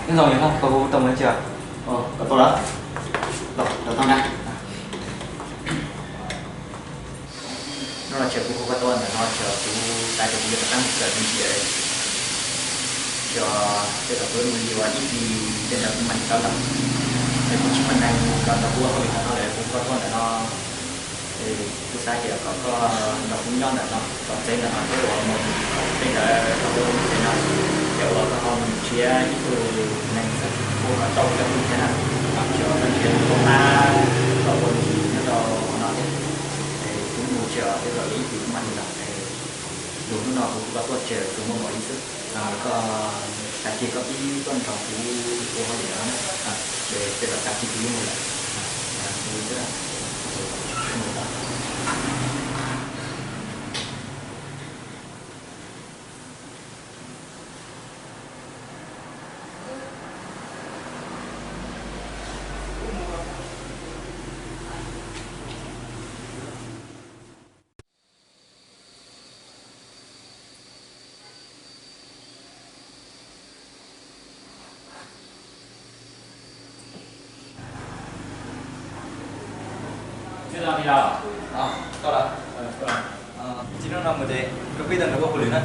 Nyob zoo, koj hu tau mus tsis? Koj tau lawm. Los, los tau na. Hnub no ces kuv hu koj tuaj ntawm no ces kuv xav tias kuv yuav rov qab mus kawm me ntsis, ces tej zaum kuv yuav mus yuav ib hlis tej ntawd kuv mam li rov los. Es kuv tsis muaj neeg los nrog kuv ua hauj lwm ntawm no lawm, kuv hu koj tuaj ntawm no. Es kuv xav tias kom koj nrog kuv nyob ntawm no, tom tsev ntawm no thiab uas mus tej ntawd rau hauv tsev no, ces uas koj ho mus nrhiav ib tug neeg xwb, ua kom tau cov phooj ywg thiab na, ces koj nrhiav tus pab tau ua ntsis nyob rau hauv no thiab. Es kuv mus ces tej zaum ib hlis kuv mam li los, es lus hnub no kuv hu koj tuaj ces tsuas muaj npaum li xwb. Koj tag kis koj pib tuaj nrog kuv ua hauj lwm no na, ces tej zaum tag kis kuv yuav mus lawm. Li xwb. Tsis no mus ces koj pib tau nrog kuv ua hauj lwm na.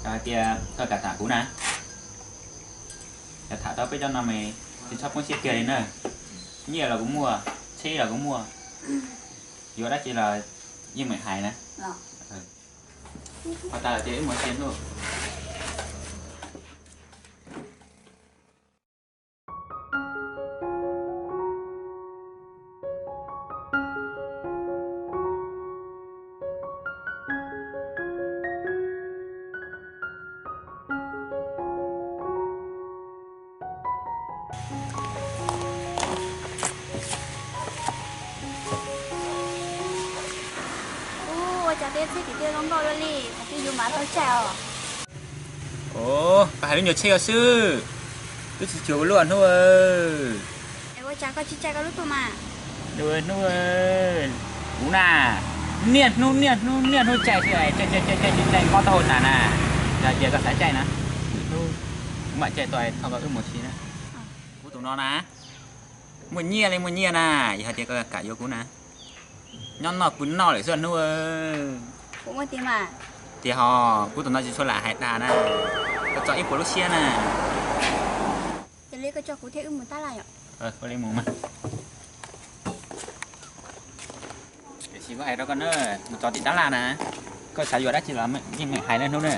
Hais tias koj kam tham kuv na, yog tham tau peb cov no mas tsis txhob poob siab kiag li na. Nyiaj los kuv muaj, tsheb los kuv muaj, yuav dab tsi los yeej meem hais na. Ho tas lawm ces wb mus tsev hnub. Ua cas teb txhib tim tej zoo nkauj luaj li, thaum twg yuav mam tau caij os? Koj hais lub nyuag tsheb ko xwb, twb tsis cuag ua luaj hnub. Es ua cas koj tsis caij koj lub tuaj mas? Hnub, kuv na, niaj hnub niaj hnub niaj hnub caij xwb, caij caij caij caij caij mob taub hau tas na. Yog hais tias koj xav caij na, lwm hnub kuv mam caij tuaj thauj koj wb mus si na. Kuv tus no na, muaj nyiaj li muaj nyiaj na, yog hais tias koj kam yuav kuv na, nyob noj pw noj lawm xwb hnub. Tias ho, kuv tus no tsis tshua lam hais dag na, koj tso ib puas lub siab na. Ua li mus mas. Tiam sis kuv hais rau koj na, mus txog tim tab laj na, koj xav yuav dab tsi los yeej meem hais na hnub na.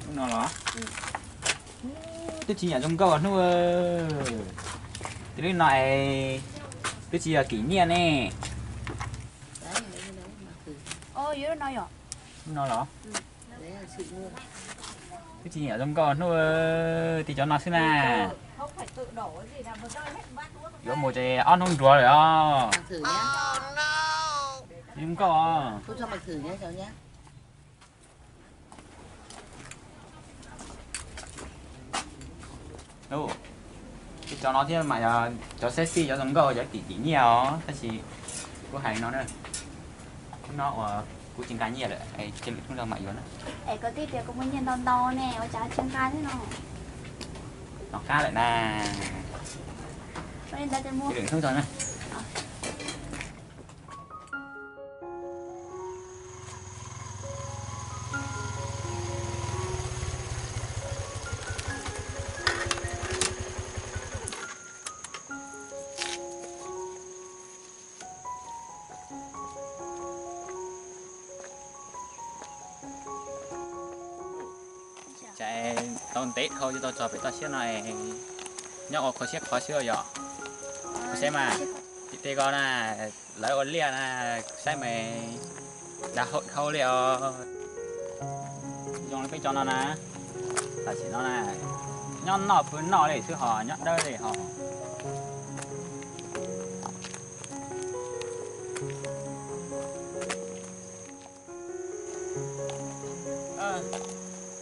Lub no los? Twb tsis yam zoo nkauj hnub. Tus lub no es twb tsis yog kim nyiaj ne. Lub no los? Twb tsis yam zoo nkauj hnub, tib cov no xwb na. Yuav mus ces ob hnub nruav lawm os. Zoo nkauj os. Tib cov no thiab mas yog cov sexy, cov zoo nkauj, cov kim kim nyiaj os, tab sis kuv hais no na, hnub no uas kuv tsis nqa nyiaj lawm, cia lwm hnub mam yuav na. Es koj twb tias kuv muaj nyiaj ntau ntau ne, ua cas tsis nqa thiab no? Nqa lawm na. Lwm hnub tso na. Tau ntev dhau tsis tau txog pem toj siab no, nyob ua qhua siab qhov xwb yom. Kuv saib mas, tim tej ko na, lawv ua liaj na, saib mas dav hau dhau li os. Zoo li peb cov no na, tam sim no na, nyob noj pw noj li xwb hos nyob dawb li hos.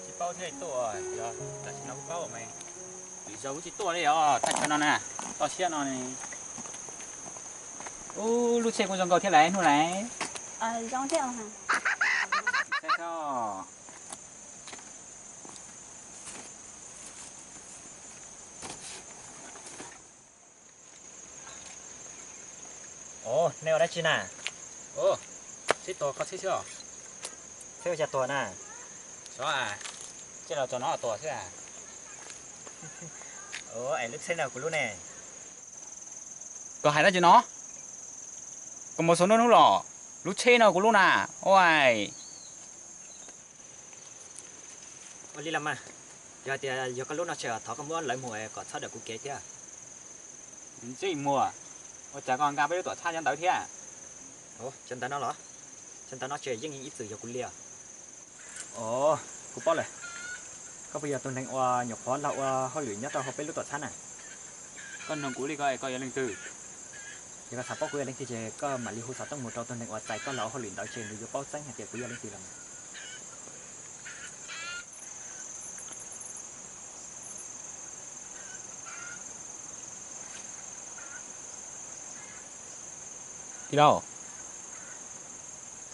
Tsis paub thiaj tuaj, tam sim no kuv paub mas, lwm zaus kuv tsis tuaj li os, thaj chaw no na, toj siab no ne. Ub, lub tsheb kuj zoo nkauj thiab lawm hnub lawm. Os, nej ua dab tsi na? Tsheb tuag koj tsheb xwb os. Tsheb ua cas tuag na? Xyov, cia los txog no tuag xwb. Es lub tsheb no kuv lub ne. Koj hais dab tsi no? Koj mus xaus nruab hnub los, lub tsheb no kuv lub na. Ua li los mas, yog hais tias yog koj lub no ces thov koj muab lawv mus kom txhob dam kuv kev thiab. Ntsej muag, ua cas koj nqa peb lub tuam txhab cov ntawd thiab? Cov ntawd no los? Cov ntawd no ces yeej ib txwm yog kuv li os. Os, kuv paub lawm. Koj puas yog tus neeg uas nyuam qhuav los ua hauj lwm nyob rau hauv peb lub tuam txhab na? Koj nug kuv li ko es koj yog leej twg? Yog koj xav paub kuv yog leej twg ces koj mam li hu xov tooj mus rau tus neeg uas txais koj los ua hauj lwm ntawd ces nws yuav paub tseeb hais tias kuv yog leej twg los mas. Tij laug,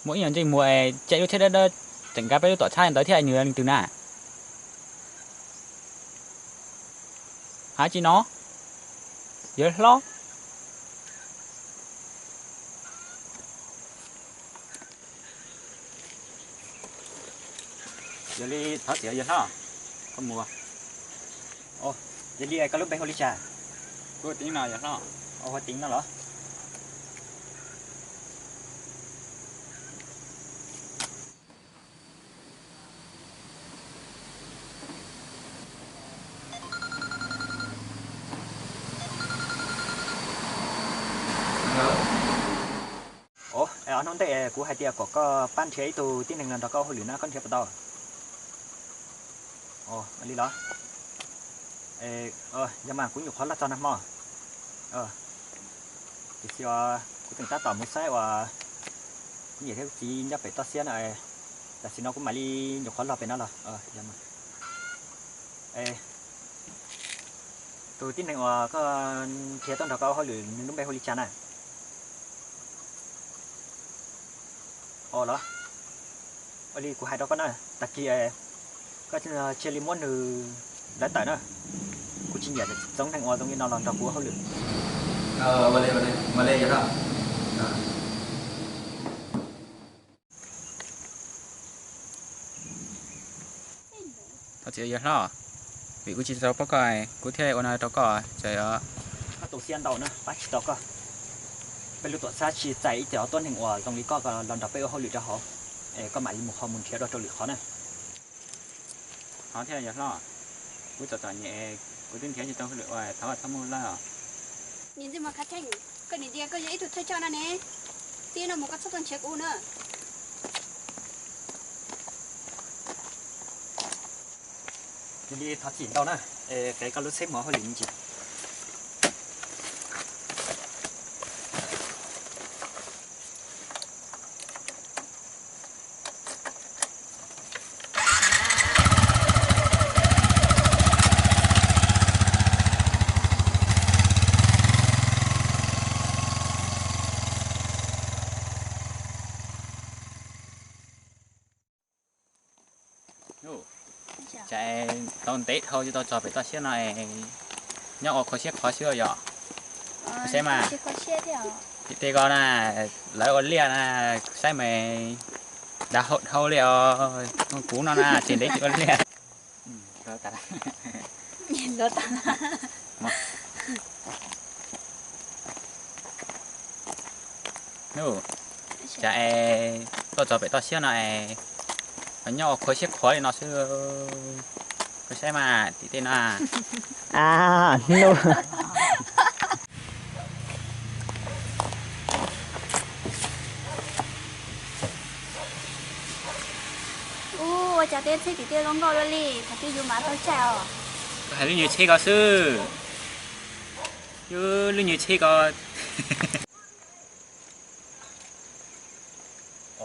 muaj ib nyuag ntsej muag caij lub tsheb dawb dawb tseem nqa peb lub tuam txhab ntawd thiab, nws yog leej twg na? Hais tsis no, yawg hlob. Yog li thov txim yawg hlob, koj mus. Yog li koj lub npe hu li cas? Kuv hu Teev no yawg hlob. Hu Teev no los? Hnub ntej kuv hais tias kom koj pab nrhiav ib tug tib neeg los nrog koj ua hauj lwm na, koj nrhiav puas tau? Li los? Yog mas kuv nyuam qhuav los txog nag hmo. Tiam sis kuv tseem tab tom mus saib uas kuv niam thiab kuv txiv nyob pem toj siab no, tam sim no kuv mam li nyuam qhuav los pem no los. Tus tib neeg uas koj nrhiav tuaj nrog koj ua hauj lwm nws lub npe hu li cas na? Os los, ua li kuv hais rau koj na, tag kis koj cia li muab nws lawv tawm na. Kuv tsis nyiam txoov neeg uas zoo li no los nrog kuv ua hauj lwm. Thov txim yawg hlob, vim kuv tsis tau paub koj, kuv thiaj ua no rau koj. Koj tu siab ntau na, pab tsis tau koj. Peb lub tuam txhab tsis txais ib co tuab neeg uas zoo li koj los nrog peb ua hauj lwm rau hauv, es koj mam li mus qhov mus nrhiav dua rau lwm qhov na. Thov thiab yawg hlob, kuv txom txom nyem, kuv twb nrhiav tsis tau hauj lwm ua, thov koj txhob muab lawv os. Niam ntxwg muas Khav Theej, koj niam tias koj yog ib tug thawj coj no ne, txij no mus koj txhob tuaj nrhiav kuv na. Yog li thov txim ntau na, es kev koj lub tsheb mus hauj lwm me ntsis. Cas tau ntev dhau tsis tau txog pem toj siab no, nyob ua qhua siab qhov xwb yom. Saib mas, tim tej ko na, lawv ua liaj na, saib mas dav hau dhau li os. Kuv no na tsis ntev tsis ua liaj. Cas es tuaj txog pem toj siab no es nyob ua qhua siab qhuav li no xwb. Koj saib mas tim tej no. A, hnub. Ua cas tej tsheb tim tej zoo nkauj luaj li, thaum twg yus mam tau caij os? Koj hais lub nyuag tsheb ko xwb. Yus lub nyuag tsheb ko.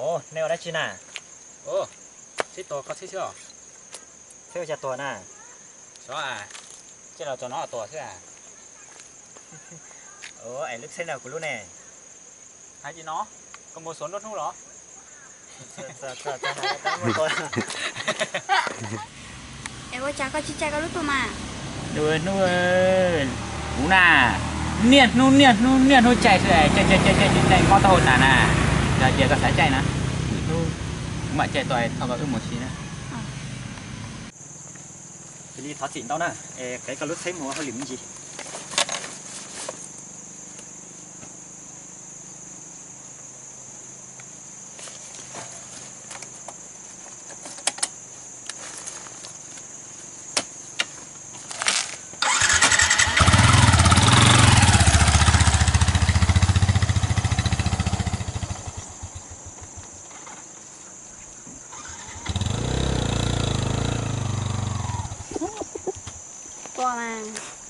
Os, nej ua dab tsi na? Tsheb tuag koj tsheb xwb os. Tsheb ua cas tuag na? Xyov, caij los txog no tuag xwb. Es lub tsheb no kuv lub ne. Hais li no, koj mus xuas nruab hnub los? Es ua cas koj tsis caij koj lub tuaj mas? Hnub, kuv na, niaj hnub niaj hnub niaj hnub caij xwb, caij caij caij caij caij mob taub hau tas na. Yog tias koj xav caij na, hnub kuv mam caij tuaj thauj koj wb mus si na. Cia li thov txim ntau na, es qev koj lub tsheb mus ua hauj lwm me ntsis. Tuaj mas.